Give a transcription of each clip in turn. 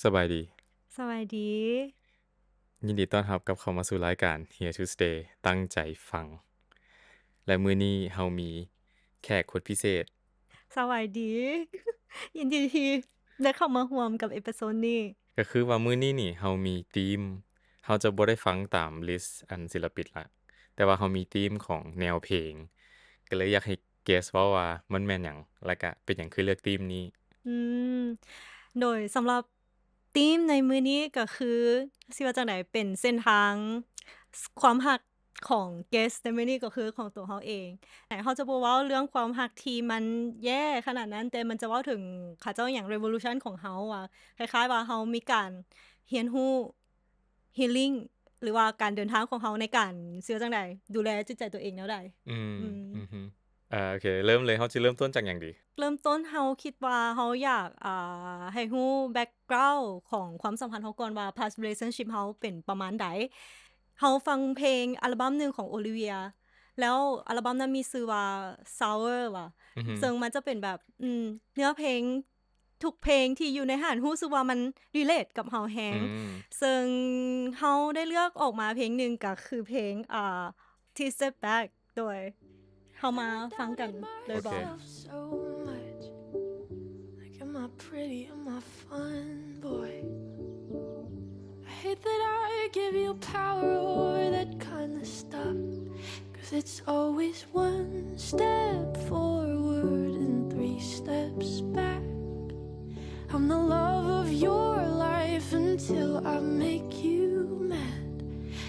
ສະບາຍດີ ສະບາຍດີ ຍິນດີຕ້ອນຮັບກັບເຂົ້າມາສູ່ລາຍການ Here to Stay ຕັ້ງໃຈຟັງ ແລະ ມື້ນີ້ເຮົາມີແຂກຄົນພິເສດ. ສະບາຍດີ ຍິນດີທີ່ໄດ້ເຂົ້າມາຮ່ວມກັບເອພິໂຊດນີ້. ກໍຄືວ່າມື້ນີ້ນີ້ເຮົາມີທີມ ເຮົາຈະບໍ່ໄດ້ຟັງຕາມລິສອັນສິນລະປິນລະ ແຕ່ວ່າເຮົາມີທີມຂອງແນວເພງ ກໍເລີຍຢາກໃຫ້ guess ເວົ້າວ່າມັນແມ່ນຫຍັງ ແລ້ວກະເປັນຫຍັງຄືເລືອກທີມນີ້? ອືມ ໂດຍສຳລັບທີມໃນມື້ນີ້ກໍຄື ຊິວ່າຈັ່ງໃດ ເປັນເສັ້ນທາງຄວາມຮັກຂອງ guest ໃນມື້ນີ້ກໍຄືຂອງຕົວເຮົາເອງ. ເຮົາຈະບໍ່ເວົ້າເລື່ອງຄວາມຮັກທີ່ມັນແຍ່ຂະໜາດນັ້ນ, ແຕ່ມັນຈະເວົ້າເຖິງເຂົາເຈົ້າຫຍັງ revolution ຂອງເຮົາ ວ່າຄ້າຍໆວ່າເຮົາມີການຮຽນຮູ້ healing ຫຼືວ່າການເດີນທາງຂອງເຮົາໃນການ ຊິວ່າຈັ່ງໃດ ດູແລຈິດໃຈຕົວເອງແນວໃດ. ອືມ ອືມ ອືມ ເອີ ໂອເຄ ເລີ່ມເລີຍ ເຮົາຊິເລີ່ມຕົ້ນຈາກຫຍັງດີ? ເລີ່ມຕົ້ນເຮົາຄິດວ່າເຮົາຢາກ ອ່າ ໃຫ້ຮູ້ background ຂອງຄວາມສຳພັນເຮົາກ່ອນວ່າ past relationship ເຮົາເປັນປະມານໃດ. ເຮົາຟັງເພງອັລະບັ້ມໜຶ່ງຂອງ Olivia ແລ້ວອັລະບັ້ມນັ້ນມີຊື່ວ່າ Sour ວ່າ ອືຮຶ ເຊິ່ງມັນຈະເປັນແບບ ອືມ ເນື້ອເພງ ທຸກເພງທີ່ຢູ່ໃນຫັ້ນ ຮູ້ສຶກວ່າມັນ relate ກັບເຮົາແຮງ ອືມ ເຊິ່ງເຮົາໄດ້ເລືອກອອກມາເພງໜຶ່ງ ກໍຄືເພງ ອ່າ Take a Step Back ໂດຍ ເຮົາມາຟັງກັນເລີຍບໍ? ໂອເຄ So much. Like, am I pretty? Am I fun, boy? I hate that I give you power over that kind of stuff. 'Cause it's always one step forward and three steps back. I'm the love of your life until I make you mad.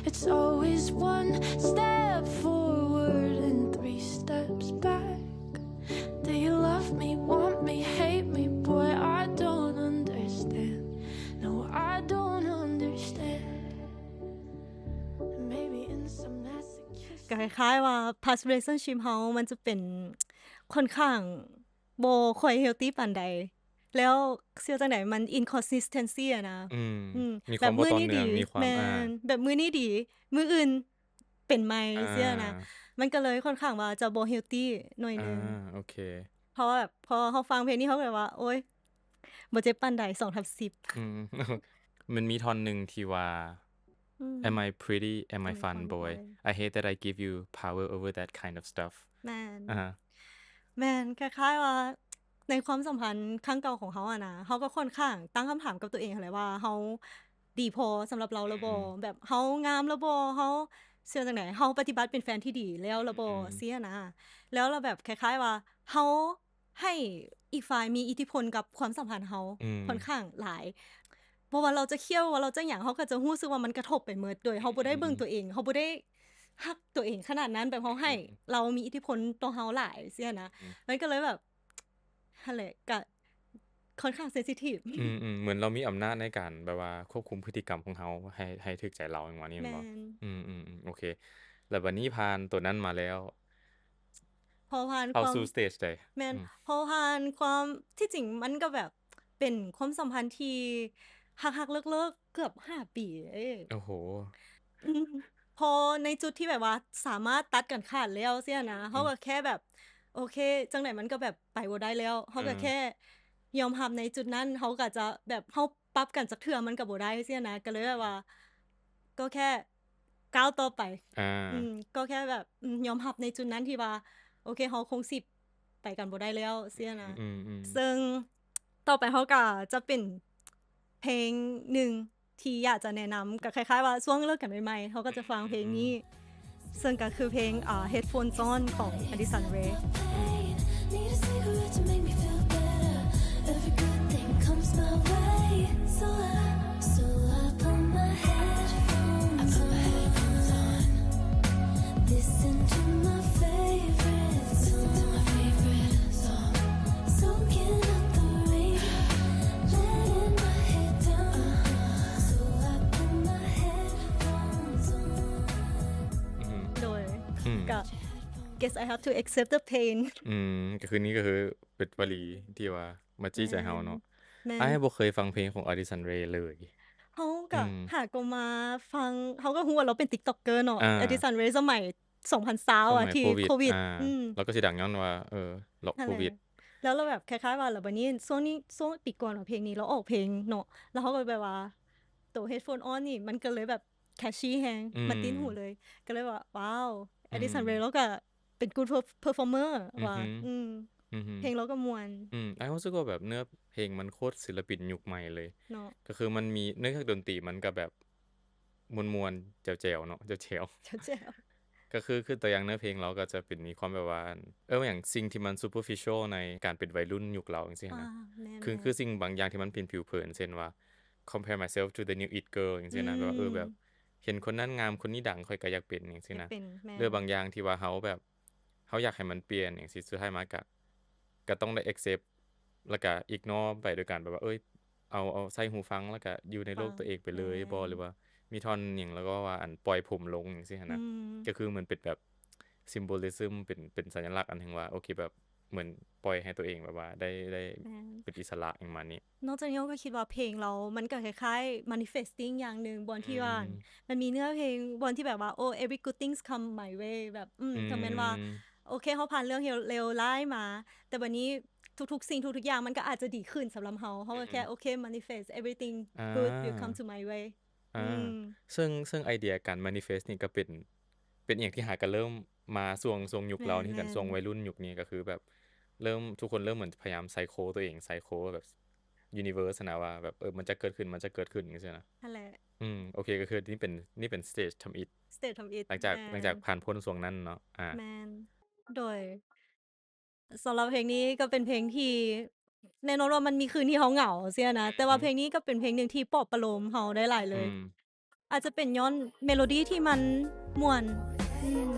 It's always one step forward and three steps back. Do you love me, want me, hate me? Boy, I don't understand. No, I don't understand. Maybe in some masochistic ກໍຄ້າຍໆວ່າ past relationship ເຮົາມັນຈະເປັນຂ້ອນຂ້າງບໍ່ຄ່ອຍ healthy ປານໃດ ແລ້ວຊິວ່າຈັ່ງໃດ ມັນ inconsistency ອະນະ ອືມ ອືມ ມີຄວາມບໍ່ຕໍ່ເນື່ອງ ມີຄວາມ ແບບມື້ນີ້ດີ ອ່າ ແມ່ນ ແບບມື້ນີ້ດີ ມື້ອື່ນເປັນໃໝ່ ອ່າ ຊີ້ນະ ມັນກໍເລີຍຂ້ອນຂ້າງວ່າຈະບໍ່ healthy ໜ້ອຍໜຶ່ງ ອ່າ ໂອເຄ ເພາະວ່າແບບ ພໍເຮົາຟັງເພງນີ້ ເຮົາກໍແບບວ່າ ໂອ້ຍ ບໍ່ເຈັບປານໃດ ສອງທັບສິບ ອືມ ມັນມີທ່ອນໜຶ່ງທີ່ວ່າ ອືມ Am I pretty? Am I fun, boy? I hate that I give you power over that kind of stuff. ແມ່ນ ອ່າ ແມ່ນ ຄ້າຍໆວ່າໃນຄວາມສຳພັນຄັ້ງເກົ່າຂອງເຮົາອະນະ ເຮົາກໍຂ້ອນຂ້າງຕັ້ງຄຳຖາມກັບຕົວເອງຫັ້ນແຫຼະວ່າ ເຮົາດີພໍສຳລັບລາວແລ້ວບໍ່? ອືມ ແບບເຮົາງາມແລ້ວບໍ່? ເຮົາ ຊິວ່າຈັ່ງໃດ? ເຮົາປະຕິບັດເປັນແຟນທີ່ດີແລ້ວ ແລ້ວບໍ່? ອືມ ຊີ້ນະ ແລ້ວ ແລ້ວແບບຄ້າຍໆວ່າເຮົາ ໃຫ້ອີກຝ່າຍມີອິດທິພົນກັບຄວາມສຳພັນເຮົາ ອືມ ຂ້ອນຂ້າງຫຼາຍ ບໍ່ວ່າລາວຈະຂ້ຽວ ວ່າລາວຈະຫຍັງ ເຮົາກໍຈະຮູ້ສຶກວ່າມັນກະທົບໄປໝົດ ໂດຍເຮົາບໍ່ໄດ້ເບິ່ງ ອືມ ຕົວເອງ ເຮົາບໍ່ໄດ້ຮັກຕົວເອງຂະໜາດນັ້ນ ແບບເຮົາໃຫ້ ອືມ ລາວມີອິດທິພົນຕໍ່ເຮົາຫຼາຍຊີ້ນະ ອືມ ມັນກໍເລີຍແບບ ຫັ້ນແຫຼະ ກະຂ້ອນຂ້າງ sensitive ອືມໆ ເໝືອນລາວມີອຳນາດໃນການແບບວ່າຄວບຄຸມພຶດຕິກຳຂອງເຮົາໃຫ້ ໃຫ້ຖືກໃຈລາວ ຫຍັງວ່ານີ້ແມ່ນບໍ່? ແມ່ນ ອືມໆ ໂອເຄ ແລ້ວບັດນີ້ຜ່ານຕົວນັ້ນມາແລ້ວ ພໍຜ່ານ ເຂົ້າສູ່ stage ໃດ? ແມ່ນ ອືມ ພໍຜ່ານຄວາມ ທີ່ຈິງມັນກໍແບບເປັນຄວາມສຳພັນທີ່ຮັກໆເລີກໆເກືອບຫ້າປີເດ້. ໂອ້ໂຫ ອືມ ພໍໃນຈຸດທີ່ແບບວ່າສາມາດຕັດກັນຂາດແລ້ວຊີ້ນະ ອືມ ເຮົາກໍແຄ່ແບບ ໂອເຄ ຈັ່ງໃດມັນກໍແບບໄປບໍ່ໄດ້ແລ້ວ ເຮົາກໍ ອືມ ແຄ່ຍອມຮັບໃນຈຸດນັ້ນ ເຮົາກໍຈະແບບ ເຮົາປັບກັນຈັກເທື່ອມັນກໍບໍ່ໄດ້ຊີ້ນະ ກໍເລີຍແບບວ່າ ກໍແຄ່ ກ້າວຕໍ່ໄປ ອ່າ ອືມ ກໍແຄ່ແບບ ອືມ ຍອມຮັບໃນຈຸດນັ້ນທີ່ວ່າ ໂອເຄ ເຮົາຄົງຊິໄປກັນບໍ່ໄດ້ແລ້ວຊີ້ນະ ອືມໆ ເຊິ່ງຕໍ່ໄປເຮົາກໍຈະເປັນເພງໜຶ່ງທີ່ຢາກຈະແນະນຳ ກໍຄ້າຍໆວ່າຊ່ວງເລີກກັນໃໝ່ໆ ເຮົາກໍຈະຟັງເພງນີ້ ອືມໆ ເຊິ່ງກໍຄືເພງ ອ່າ Headphone ຊ້ອນຂອງ Addison Rae. Need a cigarette to make me feel better. Every good thing comes my way. So I, so I put my headphones on. Listen to my favorite song. Soaking up the rain. Letting my head down. So I put my headphones on. ໂດຍ ອືມ ກໍ Guess I have to accept the pain. ອືມ ກໍຄືນີ້ກໍຄືເປັນວະລີທີ່ວ່າມາຈີ້ໃຈເຮົາເນາະ. ແມ່ນ ອ້າຍບໍ່ເຄີຍຟັງເພງຂອງ Addison Rae ເລີຍ. ເຮົາກໍ ອືມ ຫາກໍມາຟັງ ເຮົາກໍຮູ້ວ່າລາວເປັນ TikToker ເນາະ ອ່າ Addison Rae ສະໄໝສອງພັນຊາວ ສະໄໝ ອະ ທີ່ໂຄວິດ ໂຄວິດ ອ່າ ອືມ ລາວກໍຊິດັງຍ້ອນວ່າ ເອີ ໂຄວິດ ນັ້ນແຫຼະ ແລ້ວ ແລ້ວແບບຄ້າຍໆວ່າ ແລ້ວບັດນີ້ຊ່ວງນີ້ ຊ່ວງປີກ່ອນວ່າເພງນີ້ ແລ້ວອອກເພງເນາະ ແລ້ວເຮົາກໍແບບວ່າ ໂຕ headphone on ນີ້ ມັນກໍເລີຍແບບ catchy ແຮງ ອືມ ມາຕິດຫູເລີຍ ກໍເລີຍວ່າ ວ້າວ Addison Rae ລາວກໍເປັນ good per- performer ວ່າ ອືຮຶ ອືມ ອືຮຶ ເພງລາວກໍມ່ວນ ອືມ ອ້າຍຮູ້ສຶກວ່າແບບເນື້ອເພງມັນໂຄດສິນລະປິນຍຸກໃໝ່ເລີຍເນາະ ກໍຄືມັນມີ ເນື່ອງຈາກດົນຕີມັນກໍແບບມ່ວນໆ ແຈວໆ ເນາະ ແຈວໆ ແຈວໆ ກໍຄື ຄືຕົວຢ່າງເນື້ອເພງລາວກໍຈະເປັນມີຄວາມແບບວ່າ ເອີ ວ່າຫຍັງ ສິ່ງທີ່ມັນ superficial ໃນການເປັນໄວລຸ້ນຍຸກລາວຈັ່ງຊີ້ນະ ອ່າ ແມ່ນໆ ຄື ຄືສິ່ງບາງຢ່າງທີ່ມັນເປັນຜິວເຜິນ ເຊັ່ນວ່າ compare myself to the new it girl ຈັ່ງຊີ້ນະ ອືມ ແບບວ່າ ເອີ ແບບເຫັນຄົນນັ້ນງາມ ຄົນນີ້ດັງ ຂ້ອຍກໍຢາກເປັນ ຈັ່ງຊີ້ນະ ຢາກເປັນ ແມ່ນ ເລື່ອງບາງຢ່າງທີ່ວ່າເຮົາແບບ ເຮົາຢາກໃຫ້ມັນປ່ຽນຈັ່ງຊີ້ ສຸດທ້າຍມາກະ ກະຕ້ອງໄດ້ accept ແລ້ວກະ ignore ໄປໂດຍການແບບວ່າ ເອີຍ ເອົາ ເອົາໃສ່ຫູຟັງ ແລ້ວກະຢູ່ໃນໂລກ ອ່າ ຕົວເອງໄປເລີຍບໍ ແມ່ນ ຫຼືວ່າມີທ່ອນຫຍັງ ແລ້ວກໍວ່າ ອັນ ປ່ອຍຜົມລົງຈັ່ງຊີ້ຫັ້ນນະ ອືມ ກໍຄືເໝືອນເປັນແບບ symbolism ເປັນ ເປັນສັນຍະລັກອັນໜຶ່ງວ່າ ໂອເຄ ແບບ ເໝືອນປ່ອຍໃຫ້ຕົວເອງແບບວ່າໄດ້ ໄດ້ ແມ່ນ ເປັນອິດສະຫຼະຫຍັງປະມານນີ້. ນອກຈາກນີ້ ເຮົາກໍຄິດວ່າເພງລາວມັນກໍຄ້າຍໆ manifesting ຢ່າງໜຶ່ງ ບ່ອນທີ່ວ່າ ອືມ ມັນມີເນື້ອເພງບ່ອນທີ່ແບບວ່າ ໂອ້ every good things come my way ແບບ ອືມ ອືມ ເຖິງແມ່ນວ່າ ໂອເຄ ເຮົາຜ່ານເລື່ອງເລວ ເລວຮ້າຍມາ ແຕ່ບັດນີ້ທຸກໆສິ່ງທຸກໆຢ່າງມັນກໍອາດຈະດີຂຶ້ນສຳລັບເຮົາ ເຮົາກໍແຄ່ ອືມ ໂອເຄ manifest everything ອ່າ good will come to my way ອືມ ເຊິ່ງ ເຊິ່ງໄອເດຍການ manifest ນີ້ກໍເປັນ ເປັນອີ່ຫຍັງທີ່ຫາກໍເລີ່ມມາຊ່ວງ ຊ່ວງຍຸກລາວນີ້ຄືກັນ ແມ່ນໆ ຊ່ວງໄວລຸ້ນຍຸກນີ້ ກໍຄືແບບເລີ່ມ ທຸກຄົນເລີ່ມເໝືອນພະຍາຍາມ cycle ຕົວເອງ cycle ແບບ universe ຫັ້ນນະ ວ່າແບບ ເອີ ມັນຈະເກີດຂຶ້ນ ມັນຈະເກີດຂຶ້ນ ຈັ່ງຊີ້ນະ ຫັ້ນແຫຼະ ອືມ ໂອເຄ ກໍຄືນີ້ເປັນ ນີ້ເປັນ stage ທຳອິດ stage ທຳອິດ ຫຼັງຈາກ ແມ່ນ ຫຼັງຈາກຜ່ານພົ້ນຊ່ວງນັ້ນເນາະ ອ່າ ແມ່ນ ໂດຍ ສຳລັບເພງນີ້ກໍເປັນເພງທີ່ ແນ່ນອນວ່າມັນມີຄືນທີ່ເຮົາເຫງົາຊີ້ນະ ອືມ ແຕ່ວ່າເພງນີ້ກໍເປັນເພງໜຶ່ງທີ່ປອບປະໂລມເຮົາໄດ້ຫຼາຍເລີຍ ອືມ ອາດຈະເປັນຍ້ອນເມໂລດີທີ່ມັນມ່ວນ ອືມ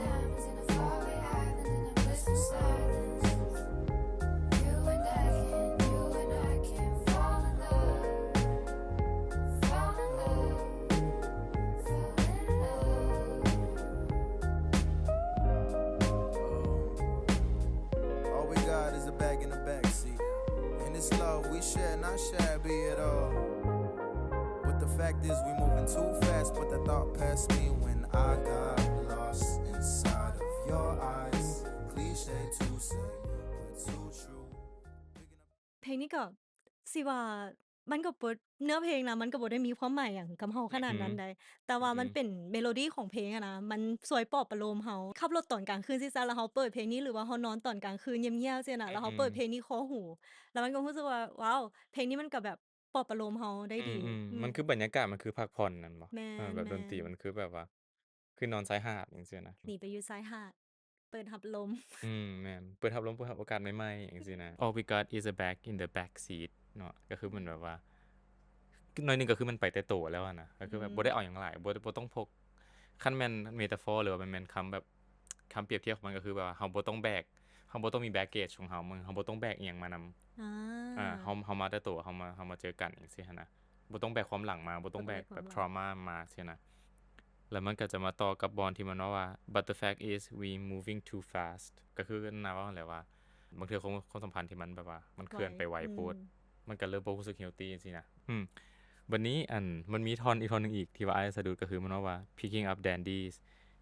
All we got is a bag in the backseat. And this love we share, not shabby at all. But the fact is, we moving too fast. But the thought passed me when I got lost inside of your eyes. Cliche to say, but too true. ເພງນີ້ກໍຊິວ່າ ມັນກໍບໍ່ ເນື້ອເພງນະ ມັນກໍບໍ່ໄດ້ມີຄວາມໝາຍຫຍັງກັບເຮົາຂະໜາດນັ້ນໃດ ອືຮຶ ແຕ່ວ່າມັນເປັນເມໂລດີຂອງເພງຫັ້ນນະ ມັນຊ່ວຍປອບປະໂລມເຮົາ. ຂັບລົດຕອນກາງຄືນຊີ້ຊະ ແລ້ວເຮົາເປີດເພງນີ້ ຫຼືວ່າເຮົານອນຕອນກາງຄືນງຽບໆຊີ້ນະ ອືຮຶ ແລ້ວເຮົາເປີດເພງນີ້ຄໍຫູ ແລ້ວມັນກໍຮູ້ສຶກວ່າ ວ້າວ ເພງນີ້ມັນກໍແບບປອບປະໂລມເຮົາໄດ້ດີ ອືມ ອືມ ມັນຄືບັນຍາກາດ ມັນຄືພັກຜ່ອນນັ້ນບໍ ແມ່ນ ເອີ ແບບດົນຕີມັນຄືແບບວ່າ ຄືນອນຊາຍຫາດຈັ່ງຊີ້ນະ ໜີໄປຢູ່ຊາຍຫາດ ເປີດຮັບລົມ ອືມ ແມ່ນ ເປີດຮັບລົມ ເປີດຮັບໂອກາດໃໝ່ໆ ຈັ່ງຊີ້ນະ. All we got is a bag in the back seat ເນາະ ກໍຄືມັນແບບວ່າ ໜ້ອຍໜຶ່ງກໍຄືມັນໄປແຕ່ໂຕແລ້ວຫັ້ນນະ ກໍຄືແບບ ອືມ ບໍ່ໄດ້ເອົາຫຍັງຫຼາຍ ບໍ່ ບໍ່ຕ້ອງພົກ ຄັນແມ່ນເມຕາຟໍ ຫຼືວ່າແມ່ນຄຳແບບ ຄຳປຽບທຽບຂອງມັນ ກໍຄືແບບວ່າເຮົາບໍ່ຕ້ອງແບກ ເຮົາບໍ່ຕ້ອງມີ baggage ຂອງເຮົາ ເຮົາບໍ່ຕ້ອງແບກອີ່ຫຍັງມານຳ ອ່າ ເຮົາ ເຮົາມາແຕ່ໂຕ ເຮົາມາ ເຮົາມາເຈີກັນຈັ່ງຊີ້ຫັ້ນນະ ບໍ່ຕ້ອງແບກຄວາມຫຼັງມາ ບໍ່ຕ້ອງແບກແບບ trauma ມາຊີ້ນະ ແລ້ວມັນກໍຈະມາຕໍ່ກັບບ່ອນທີ່ມັນເວົ້າວ່າ but the fact is we moving too fast ກໍຄືນາເວົ້າຫັ້ນແຫຼະວ່າ ບາງເທື່ອຄວາມ ຄວາມສຳພັນທີ່ມັນແບບວ່າ ມັນເຄື່ອນໄປໄວໂພດ ມັນກໍເລີ່ມບໍ່ຮູ້ສຶກ healthy ຈັ່ງຊີ້ນະ ອືມ ບັດນີ້ ອັນ ມັນມີທ່ອນອີກທ່ອນໜຶ່ງອີກທີ່ວ່າອ້າຍສະດຸດ ກໍຄືມັນເວົ້າວ່າ picking up dandies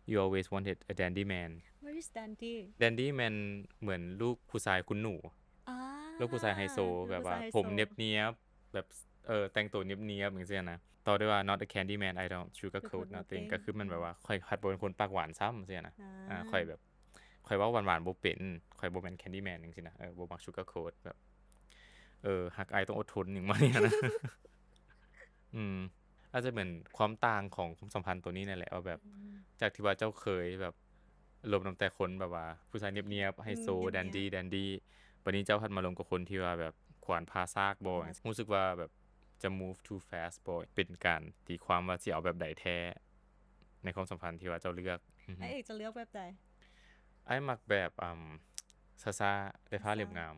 you always wanted a dandy man. What is dandy? dandy ແມ່ນເໝືອນລູກຜູ້ຊາຍຄຸນໜູ ອ່າ ລູກຜູ້ຊາຍໄຮໂຊ ແບບວ່າ ຜູ້ຊາຍໄຮໂຊ ຜົມນຽບໆ ແບບ ເອີ ແຕ່ງໂຕນຽບໆ ຈັ່ງຊີ້ນະ ຕໍ່ດ້ວຍວ່າ not a candy man, I don't sugarcoat nothing ກໍຄືມັນແບບວ່າ ຂ້ອຍພັດບໍ່ເປັນຄົນປາກຫວານຊ້ຳ ຈັ່ງຊີ້ນະ ອ່າ ອ່າ ຂ້ອຍແບບ ຂ້ອຍເວົ້າຫວານໆບໍ່ເປັນ ຂ້ອຍບໍ່ແມ່ນ candy man ຈັ່ງຊີ້ນະ ເອີ ບໍ່ມັກ sugarcoat ແບບ ເອີ ຮັກອ້າຍຕ້ອງອົດທົນ ຫຍັງປະມານນີ້ນະ ອືມ ອາດຈະເປັນຄວາມຕ່າງຂອງຄວາມສຳພັນໂຕນີ້ນັ້ນແຫຼະ ວ່າແບບ ອືມ ຈາກທີ່ວ່າເຈົ້າເຄີຍແບບລົມນຳແຕ່ຄົນແບບວ່າຜູ້ຊາຍນຽບໆ ໄຮໂຊ ອືມ ແດນດີ ແດນດີ ບັດນີ້ເຈົ້າພັດມາລົມກັບຄົນທີ່ວ່າແບບຂວານຜ່າຊາກບໍ ອືມ ຮູ້ສຶກວ່າແບບຈະ move too fast ບໍ ເປັນການຕີຄວາມວ່າຊິເອົາແບບໃດແທ້ ໃນຄວາມສຳພັນທີ່ວ່າເຈົ້າເລືອກ ອືຮຶ ອ້າຍເອກຈະເລືອກແບບໃດ? ອ້າຍມັກແບບ ອ່າ ຊ້າໆ ແລະ ຜ້າເລັບງາມ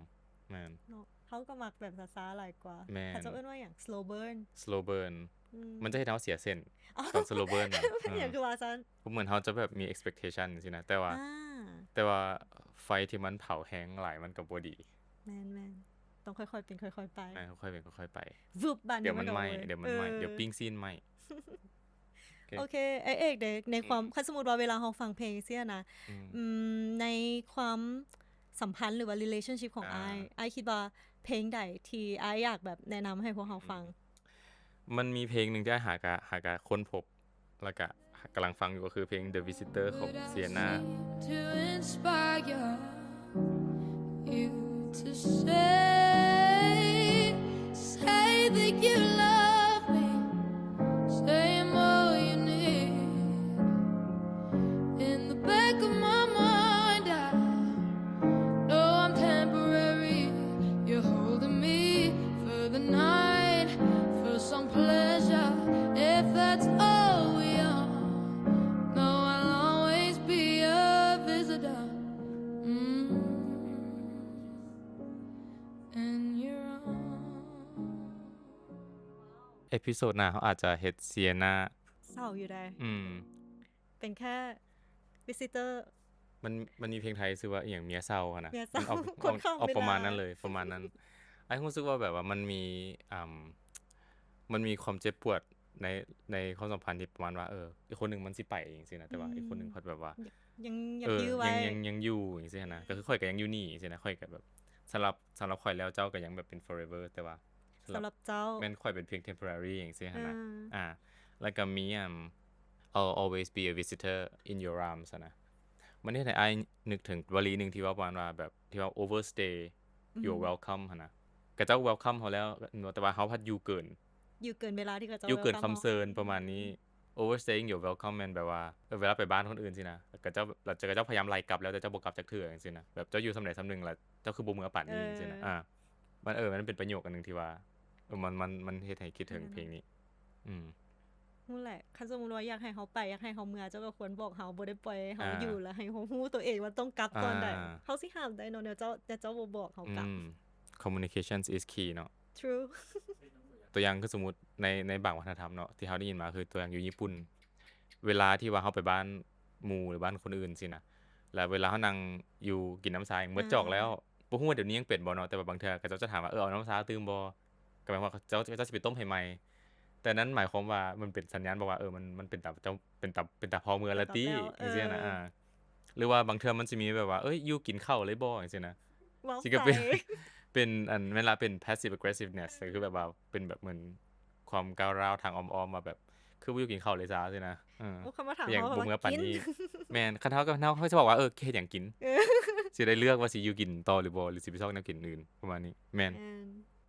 ແມ່ນ ເນາະ ເຮົາກໍມັກແບບຊ້າໆຫຼາຍກວ່າ ແມ່ນ ເຂົາເຈົ້າເອີ້ນວ່າຫຍັງ slow burn slow burn ອືມ ມັນຈະເຮັດໃຫ້ເຮົາເສຍເສັ້ນ ອໍ ຕອນ slow burn ນະ ເປັນຫຍັງ ເອີ ຄືວ່າຊັ້ນ? ເພາະເໝືອນເຮົາຈະແບບມີ expectation ຈັ່ງຊີ້ນະ ແຕ່ວ່າ ອ່າ ແຕ່ວ່າໄຟທີ່ມັນເຜົາແຮງຫຼາຍມັນກໍບໍ່ດີ ແມ່ນໆ ຕ້ອງຄ່ອຍໆເປັນຄ່ອຍໆໄປ ແມ່ນ ຄ່ອຍໆເປັນຄ່ອຍໆໄປ ວຶບບາດ ດຽວມັນໄໝ້ ມັນກໍເວີຍ ດຽວມັນໄໝ້ ເອີ ດຽວປີ້ງຊີ້ນໄໝ້ ໂອເຄ ໂອເຄ ອ້າຍເອກເດ ໃນຄວາມ ອືມ ຄັນສົມມຸດວ່າເວລາເຮົາຟັງເພງຊີ້ນະ ອືມ ອືມ ໃນຄວາມ ສຳພັນ ຫຼືວ່າ relationship ຂອງອ້າຍ ອ້າຍຄິດວ່າເພງໃດທີ່ອ້າຍຢາກແບບແນະນຳໃຫ້ພວກເຮົາຟັງ? ມັນມີເພງໜຶ່ງທີ່ອ້າຍຫາກະ ຫາກະຄົ້ນພົບ ແລ້ວກະກຳລັງຟັງຢູ່ ກໍຄືເພງ The Visitor ຂອງ Sienna. To inspire you to say, say that you love me, say I'm all you need. In the back of my mind, I know I'm temporary. You're holding me for the night, for some pleasure. If that's all we are, no, I'll always be a visitor. Mm. And you're on. ເອພິໂຊດໜ້າເຮົາອາດຈະເຮັດ Sienna ເສົ້າຢູ່ໃດ. ອືມ. ເປັນແຄ່ visitor. ມັນ ມັນມີເພງໄທຊື່ວ່າອີ່ຫຍັງ ເມຍເສົ້າຫັ້ນນະ. ເມຍເສົ້າ ມັນອອກ ຄົນຂ້າມເວລາ ອອກປະມານນັ້ນເລີຍ ປະມານນັ້ນ. ອ້າຍຮູ້ສຶກວ່າແບບວ່າມັນມີ ອ່າ ມັນມີຄວາມເຈັບປວດໃນ ໃນຄວາມສຳພັນທີ່ປະມານວ່າ ເອີ ອີກຄົນໜຶ່ງມັນຊິໄປຈັ່ງຊີ້ນະ ແຕ່ວ່າ ອືມ ອີກຄົນໜຶ່ງພັດແບບວ່າ ຍັງ ຍັງ ເອີ ຍື້ໄວ້ ຍັງ ຍັງ ຍັງຢູ່ຈັ່ງຊີ້ນະ. ກໍຄືຂ້ອຍກໍຍັງຢູ່ນີ້ຊີ້ນະ ຂ້ອຍກໍແບບ ສຳລັບ ສຳລັບຂ້ອຍແລ້ວເຈົ້າກໍຍັງແບບເປັນ forever ແຕ່ວ່າ ສຳລັບເຈົ້າ ແມ່ນຂ້ອຍເປັນພຽງ temporary ຈັ່ງຊີ້ຫັ້ນນະ. ເອີ ອາ ແລ້ວກໍມີ ອາ I'll always be a visitor in your arms ຫັ້ນນະ. ມັນເຮັດໃຫ້ອ້າຍນຶກເຖິງວະລີໜຶ່ງທີ່ເວົ້າປະມານວ່າແບບ ທີ່ວ່າ overstay ອືມ you're welcome ຫັ້ນນະ. ຂະເຈົ້າ welcome ເຮົາແລ້ວ ແຕ່ວ່າເຮົາພັດຢູ່ເກີນ ຢູ່ເກີນເວລາທີ່ຂະເຈົ້າ ຢູ່ເກີນຄຳເຊີນປະມານນີ້. Overstaying you're welcome ແມ່ນແບບວ່າ ເອີ ເວລາໄປບ້ານຄົນອື່ນຊີ້ນະ ຂະເຈົ້າ ແລ້ວຂະເຈົ້າພະຍາຍາມໄລ່ກັບແລ້ວ ແຕ່ເຈົ້າບໍ່ກັບຈັກເທື່ອຈັ່ງຊີ້ນະ. ແບບເຈົ້າຢູ່ສ່ຳໃດສ່ຳໜຶ່ງ ແລ້ວເຈົ້າຄືບໍ່ເມືອປານນີ້ ເອີ ຈັ່ງຊີ້ນະ. ອາ ມັນ ເອີ ມັນເປັນປະໂຫຍກອັນໜຶ່ງທີ່ວ່າ ເອີ ມັນ ມັນ ມັນເຮັດໃຫ້ຄິດເຖິງ ອືມ ເພງນີ້. ອືມ ນັ້ນແຫຼະ ຄັນສົມມຸດວ່າຢາກໃຫ້ເຮົາໄປ ຢາກໃຫ້ເຮົາເມືອ ເຈົ້າກໍຄວນບອກເຮົາ ບໍ່ໄດ້ປ່ອຍໃຫ້ເຮົາ ອາ ຢູ່ ແລ້ວໃຫ້ເຮົາຮູ້ຕົວເອງວ່າຕ້ອງກັບຕອນໃດ. ອາ ເຮົາຊິຫ້າມໄດ້ເນາະ ແນວເຈົ້າ ແຕ່ເຈົ້າບໍ່ບອກເຮົາກັບ. ອືມ Communications is key ເນາະ. True. ຕົວຢ່າງຄືສົມມຸດໃນ ໃນບາງວັດທະນະທຳເນາະ ທີ່ເຮົາໄດ້ຍິນມາ ຄືຕົວຢ່າງຢູ່ຍີ່ປຸ່ນ ເວລາທີ່ວ່າເຮົາໄປບ້ານໝູ່ ຫຼື ບ້ານຄົນອື່ນຊີ້ນະ ແລ້ວເວລາເຮົານັ່ງຢູ່ກິນນ້ຳຊາ ໝົດຈອກແລ້ວ. ອືມ ບໍ່ຮູ້ວ່າດຽວນີ້ຍັງເປັນບໍ່ເນາະ ແຕ່ວ່າບາງເທື່ອເຂົາເຈົ້າຈະຖາມວ່າ ເອີ ເອົານ້ຳຊາຕື່ມບໍ່? ກໍໝາຍຄວາມວ່າເຂົາເຈົ້າ ເຂົາເຈົ້າຊິໄປຕົ້ມໃຫ້ໃໝ່. ແຕ່ນັ້ນໝາຍຄວາມວ່າມັນເປັນສັນຍານບອກວ່າ ເອີ ມັນ ມັນເປັນຕາ ເປັນຕາ ເປັນຕາພໍເມືອແລ້ວຕິ ເປັນຕາແປ້ວ ຈັ່ງຊີ້ນະ. ເອີ ອາ ຫຼືວ່າບາງເທື່ອມັນຊິມີແບບວ່າ ເອີຍ ຢູ່ກິນເຂົ້າເລີຍບໍ່? ຈັ່ງຊີ້ນະ. ຊິກໍເປັນ ເປັນອັນ ແມ່ນລະ ເປັນ passive aggressiveness ກໍຄືແບບວ່າເປັນແບບເໝືອນຄວາມກ້າວຮ້າວທາງອ້ອມໆ ວ່າແບບ ຄືບໍ່ຢູ່ກິນເຂົ້າເລີຍຊະ ຊີ້ນະ. ເອີ ໂອ້ ເຂົາມາຖາມ ເຮັດຫຍັງບໍ່ເມືອປານນີ້? ແມ່ນ ຄັນເຮົາ ເຮົາ ເຮົາຈະບອກວ່າ ເອີ ເຮັດຫຍັງກິນ? ເອີ ຊິໄດ້ເລືອກວ່າຊິຢູ່ກິນຕໍ່ຫຼືບໍ່ ຫຼືຊິໄປຊອກແນວກິນອື່ນ ປະມານນີ້. ແມ່ນ ແມ່ນ.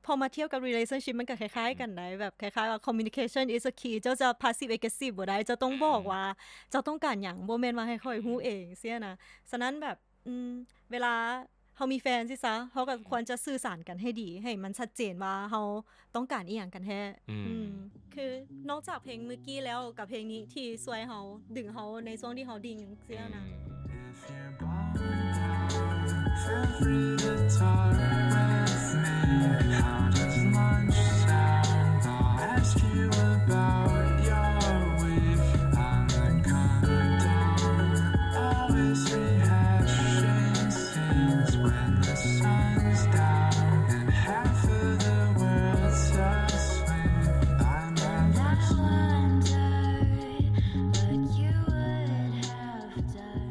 ພໍມາທຽບກັບ relationship ມັນກໍຄ້າຍໆກັນໄດ໋ ອືມ ແບບຄ້າຍໆວ່າ communication is a key ເຈົ້າຈະ passive aggressive ບໍ່ໄດ້ ເຈົ້າຕ້ອງບອກ ອືມ ວ່າເຈົ້າຕ້ອງການຫຍັງ ບໍ່ແມ່ນວ່າໃຫ້ຂ້ອຍຮູ້ເອງ ອືມ ຊີ້ນະ. ສະນັ້ນແບບ ອືມ ເວລາເຮົາມີແຟນຊີ້ຊະ ເຮົາກໍ ອືມ ຄວນຈະສື່ສານກັນໃຫ້ດີ ໃຫ້ມັນຊັດເຈນວ່າເຮົາຕ້ອງການອີ່ຫຍັງກັນແທ້. ອືມ ອືມ ຄືນອກຈາກເພງມື້ກີ້ແລ້ວ ກັບເພງນີ້ທີ່ຊ່ວຍເຮົາ ດຶງເຮົາໃນຊ່ວງທີ່ເຮົາດິ່ງ ຊີ້ນະ. If you're bombed out, feel free to talk with me. How does lunch sound? I'll ask you about your week. I'm the condom, always rehashing scenes when the sun's down and half of the world's asleep. I'm And I wonder what you would have done.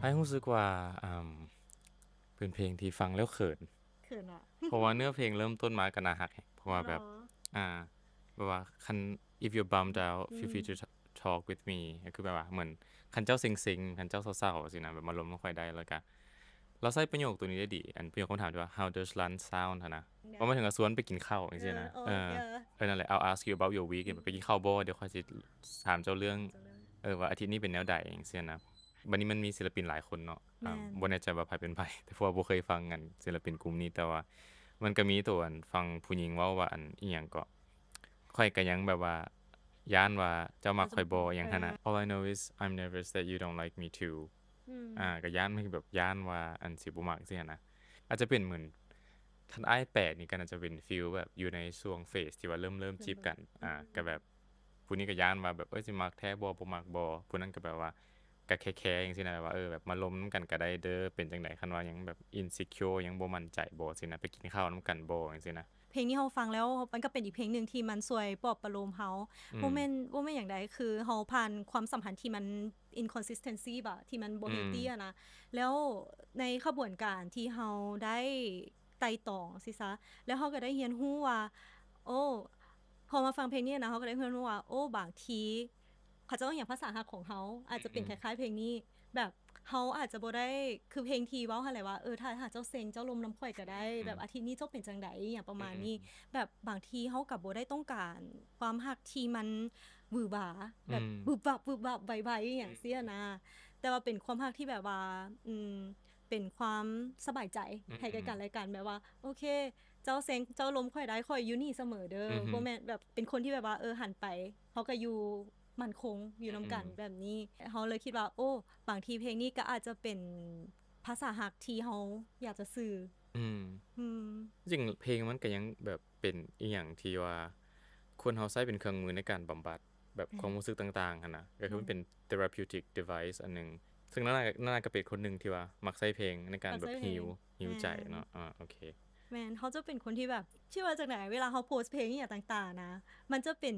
ອ້າຍຮູ້ສຶກວ່າ ອືມ ເປັນເພງທີ່ຟັງແລ້ວເຂີນ ເຂີນຫວາ? ເພາະວ່າເນື້ອເພງເລີ່ມຕົ້ນມາກໍໜ້າຮັກແຮງ ເພາະວ່າແບບ ອາ ແບບວ່າ ຄັນ if you're bummed out, feel free to talk with me ກໍຄືແບບວ່າ ເໝືອນຄັນເຈົ້າເຊັງໆ ຄັນເຈົ້າເສົ້າໆ ຊີ້ນະ ແບບມາລົມນຳຂ້ອຍໄດ້. ແລ້ວກະລາວໃຊ້ປະໂຫຍກໂຕນີ້ໄດ້ດີ ອັນປະໂຫຍກຄຳຖາມທີ່ວ່າ How does lunch sound ຫັ້ນນະ ເອີ ເວົ້າມາເຖິງກໍຊວນໄປກິນເຂົ້າ ຈັ່ງຊີ້ນະ. ເອີ ເອີ ເອີ ເອີ ນັ້ນແຫຼະ I'll ask you about your week ໄປກິນເຂົ້າບໍ່? ດຽວຂ້ອຍຊິຖາມເຈົ້າເລື່ອງ ເອີ ວ່າອາທິດນີ້ເປັນແນວໃດ ຈັ່ງຊີ້ນະ. ບັດນີ້ມັນມີສິນລະປິນຫຼາຍຄົນເນາະ ແມ່ນ ອ່າ ບໍ່ແນ່ໃຈວ່າໃຜເປັນໃຜ ແຕ່ເພາະວ່າບໍ່ເຄີຍຟັງອັນສິນລະປິນກຸ່ມນີ້ ແຕ່ວ່າມັນກໍມີໂຕອັນຝັ່ງຜູ້ຍິງເວົ້າວ່າ ອັນອີ່ຫຍັງເກາະ ຂ້ອຍກໍຍັງແບບວ່າຢ້ານວ່າເຈົ້າມັກຂ້ອຍບໍ່ ອີ່ຫຍັງຫັ້ນນະ. All I know is I'm nervous that you don't like me too. ອືມ ອ່າ ກໍຢ້ານ ແບບຢ້ານວ່າອັນຊິບໍ່ມັກ ຊີ້ນະ. ອາດຈະເປັນເໝືອນ ຄັນອ້າຍແປນີ້ກໍໜ້າຈະເປັນຟີລແບບຢູ່ໃນຊ່ວງເຟສທີ່ວ່າເລີ່ມ ເລີ່ມຈີບກັນ ອ່າ ກໍແບບ ຜູ້ນີ້ກໍຢ້ານວ່າແບບ ເອີຍ ຊິມັກແທ້ບໍ່ ບໍ່ມັກບໍ່? ຜູ້ນັ້ນກໍແບບວ່າ ກໍແຄໆ ຈັ່ງຊີ້ນະ ແບບວ່າ ເອີ ແບບມາລົມນຳກັນກໍໄດ້ເດີ ເປັນຈັ່ງໃດ ຄັນວ່າຍັງແບບ insecure ຍັງບໍ່ໝັ້ນໃຈບໍ່ ຊີ້ນະ ໄປກິນເຂົ້ານຳກັນບໍ່ ຈັ່ງຊີ້ນະ. ເພງນີ້ເຮົາຟັງແລ້ວ ມັນກໍເປັນອີກເພງໜຶ່ງທີ່ມັນຊ່ວຍປອບປະໂລມເຮົາ. ອືມ ບໍ່ແມ່ນ ບໍ່ແມ່ນຫຍັງໃດ ຄືເຮົາຜ່ານຄວາມສຳພັນທີ່ມັນ inconsistency ບະ ທີ່ມັນບໍ່ ອືມ healthy ອະນະ. ແລ້ວໃນຂະບວນການທີ່ເຮົາໄດ້ໄຕ່ຕອງຊີ້ຊະ ແລ້ວເຮົາກໍໄດ້ຮຽນຮູ້ວ່າ ໂອ້ ພໍມາຟັງເພງນີ້ນະ ເຮົາກໍໄດ້ຮຽນຮູ້ວ່າ ໂອ້ ບາງທີເຂົາເຈົ້າເອີ້ນຫຍັງ ພາສາຮັກຂອງເຮົາ ອາດຈະເປັນ ອືມ ຄ້າຍໆເພງນີ້ ແບບເຮົາອາດຈະບໍ່ໄດ້ ຄືເພງທີ່ເວົ້າຫັ້ນແຫຼະວ່າ ເອີ ຖ້າຫາກເຈົ້າເຊັງ ເຈົ້າລົມນຳຂ້ອຍກໍໄດ້ ອືມ ແບບອາທິດນີ້ເຈົ້າເປັນຈັ່ງໃດ ອີຫຍັງປະມານນີ້ ອືມ ແບບບາງທີເຮົາກໍບໍ່ໄດ້ຕ້ອງການຄວາມຮັກທີ່ມັນຫວືອຫວາ ແບບ ອືມ ວຶບວັບ ວຶບວັບ ໄວໆ ອີຫຍັງ ອືມ ຊີ້ນະ ແຕ່ວ່າເປັນຄວາມຮັກທີ່ແບບວ່າ ອືມ ເປັນຄວາມສະບາຍໃຈ ອືມ ໃຫ້ແກ່ກັນແລະກັນ ແບບວ່າ ໂອເຄ ເຈົ້າເຊັງ ເຈົ້າລົມຂ້ອຍໄດ້ ຂ້ອຍຢູ່ນີ້ສະເໝີເດີ ອືມ ບໍ່ແມ່ນແບບເປັນຄົນທີ່ແບບວ່າ ເອີ ຫັນໄປ ເຮົາກໍຢູ່ໝັ້ນຄົງ ຢູ່ນຳກັນ ອືມ ແບບນີ້ ເຮົາເລີຍຄິດວ່າ ໂອ້ ບາງທີເພງນີ້ກໍອາດຈະເປັນພາສາຮັກທີ່ເຮົາຢາກຈະສື່. ອືມ ອືມ ຈິງເພງມັນກໍຍັງແບບເປັນອີ່ຫຍັງທີ່ວ່າ ຄົນເຮົາໃຊ້ເປັນເຄື່ອງມືໃນການບຳບັດແບບ ແມ່ນ ຄວາມຮູ້ສຶກຕ່າງໆຫັ້ນນະ ກໍຄືມັນ ແມ່ນ ເປັນ therapeutic device ອັນໜຶ່ງ ຊຶ່ງນານາ ນານາກໍເປັນຄົນໜຶ່ງທີ່ວ່າມັກໃຊ້ເພງໃນການແບບ มัກໃຊ້ເພງ heal heal ໃຈເນາະ. ອ່າ ໂອເຄ ແມ່ນ ເຮົາຈະເປັນຄົນທີ່ແບບ ຊິວ່າຈັ່ງໃດ ເວລາເຮົາໂພສເພງອີ່ຫຍັງຕ່າງໆນະ ມັນຈະເປັນ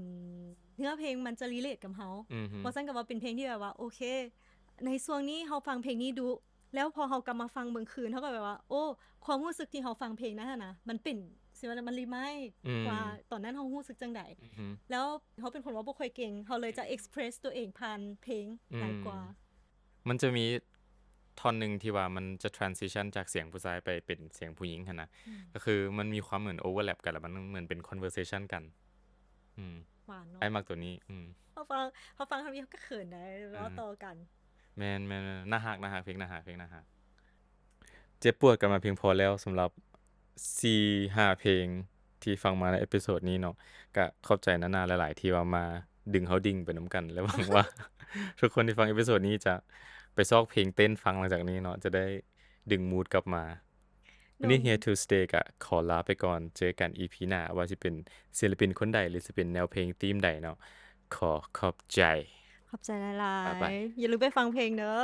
ເນື້ອເພງມັນຈະ relate ກັບເຮົາ ອືຮຶ ວ່າຊັ້ນກໍວ່າເປັນເພງທີ່ແບບວ່າ ໂອເຄ ໃນຊ່ວງນີ້ເຮົາຟັງເພງນີ້ດຸ ແລ້ວພໍເຮົາກັບມາຟັງເບິ່ງຄືນ ເຮົາກໍແບບວ່າ ໂອ້ ຄວາມຮູ້ສຶກທີ່ເຮົາຟັງເພງນັ້ນນະ ມັນເປັນ ຊິວ່າ ມັນ remind ອືມ ວ່າຕອນນັ້ນເຮົາຮູ້ສຶກຈັ່ງໃດ ອືຮຶ ແລ້ວເຮົາເປັນຄົນເວົ້າບໍ່ຄ່ອຍເກັ່ງ ເຮົາເລີຍຈະ express ຕົວເອງຜ່ານເພງ ອືມ ຫຼາຍກວ່າ. ມັນຈະມີທ່ອນໜຶ່ງທີ່ວ່າມັນຈະ transition ຈາກສຽງຜູ້ຊາຍໄປເປັນສຽງຜູ້ຍິງຫັ້ນນະ ອືມ ກໍຄືມັນມີຄວາມເໝືອນ overlap ກັນ ແລ້ວມັນເໝືອນເປັນ conversation ກັນ. ອືມ ຫວານເນາະ ອ້າຍມັກຕົວນີ້. ອືມ ເຮົາຟັງ ເຮົາຟັງເທົ່ານີ້ເຮົາກໍເຂີນໄດ໋ ເວົ້າ ອ່າ ຕໍ່ກັນ. ແມ່ນໆໆ ໜ້າຮັກ ໜ້າຮັກ ເພງໜ້າຮັກ ເພງໜ້າຮັກ. ເຈັບປວດກັນມາພຽງພໍແລ້ວ ສຳລັບສີ່ຫ້າເພງທີ່ຟັງມາໃນເອພິໂສດນີ້ເນາະ. ກະຂອບໃຈນານາຫຼາຍໆ ທີ່ວ່າມາດຶງເຮົາດິ້ງໄປນຳກັນ ແລະ ຫວັງວ່າທຸກຄົນທີ່ຟັງເອພິໂສດນີ້ຈະໄປຊອກເພງເຕັ້ນຟັງຫຼັງຈາກນີ້ເນາະ ຈະໄດ້ດຶງມູດກັບມາ. ວັນນີ້ Here to Stay ກະຂໍລາໄປກ່ອນ ເຈີກັນອີພີໜ້າ ວ່າຊິເປັນສິນລະປິນຄົນໃດ ຫຼື ຊິເປັນແນວເພງທີມໃດເນາະ. ຂໍຂອບໃຈ ຂອບໃຈຫຼາຍໆ ບາຍບາຍ. ຢ່າລືມໄປຟັງເພງເດີ.